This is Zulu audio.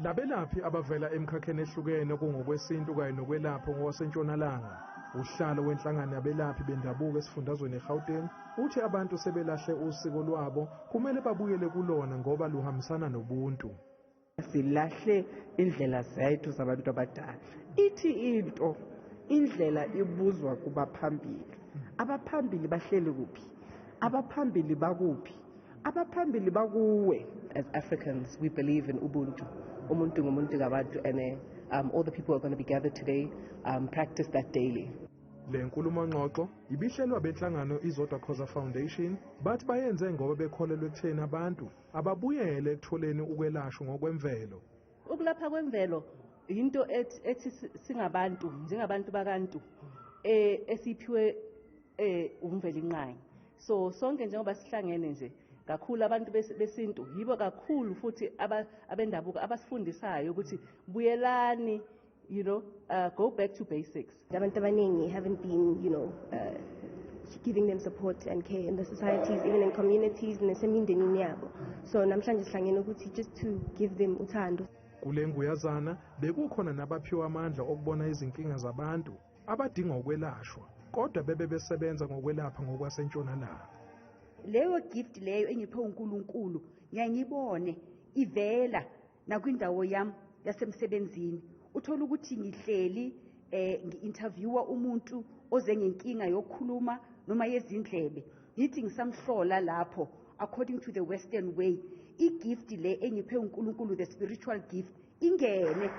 Labelaphi abavela emkhakheni ehlukene kungokwesintu kanye nokwelapha ngokwasentshonalanga. Uhlalo wenhlangano yabelaphi bendabuko esifundazweni eGauteng uthi abantu sebelahle usiko lwabo kumele babuyele kulona ngoba luhambisana nobuntu. Silahle indlela zethu zabantu abadala. Ithi into indlela ibuzwa kubaphambili. Abaphambili bahleli kuphi? Abaphambili bakuphi? Abaphambili bakuwe. As Africans, we believe in Ubuntu. Umuntu ngumuntu ngabantu, and all the people who are going to be gathered today practice that daily. Le nkulumo ngxoxo ibihlelwa benhlangano iZodwa Khoza Foundation, bathi bayenze ngoba bekholelwa ekutheni abantu ababuyele ekutholeni ukwelashwa ngokwemvelo. Ukulapha kwemvelo into ethi singabantu njengabantu bakantu esiphiwe uMvelinqangi. So sonke njengoba sihlangene nje kakhulu abantu besintu yibo kakhulu futhi abendabuko abasifundisayo ukuthi buyelani, go back to basics. Abantu abaningi haven't been, giving them support and care in the societies, even in communities, nasemindenini yabo. So namhlanje sihlangene ukuthi just to give them uthando. Kule nguyazana bekukhona nabaphiwa amandla okubona izinkinga zabantu abadinga ukwelashwa, kodwa bebe besebenza ngokwelapha ngokwasentshonalanga. Leyo gift leyo engiphe uNkulunkulu ngiyangibone ivela nakwindawo yami yasemsebenzini. Uthola ukuthi ngihleli ngi-interviewa umuntu oze ngenkinga yokukhuluma noma yezindlebe, ngithi ngisamhlola lapho according to the western way, i-gift le engiphe uNkulunkulu, the spiritual gift, ingene.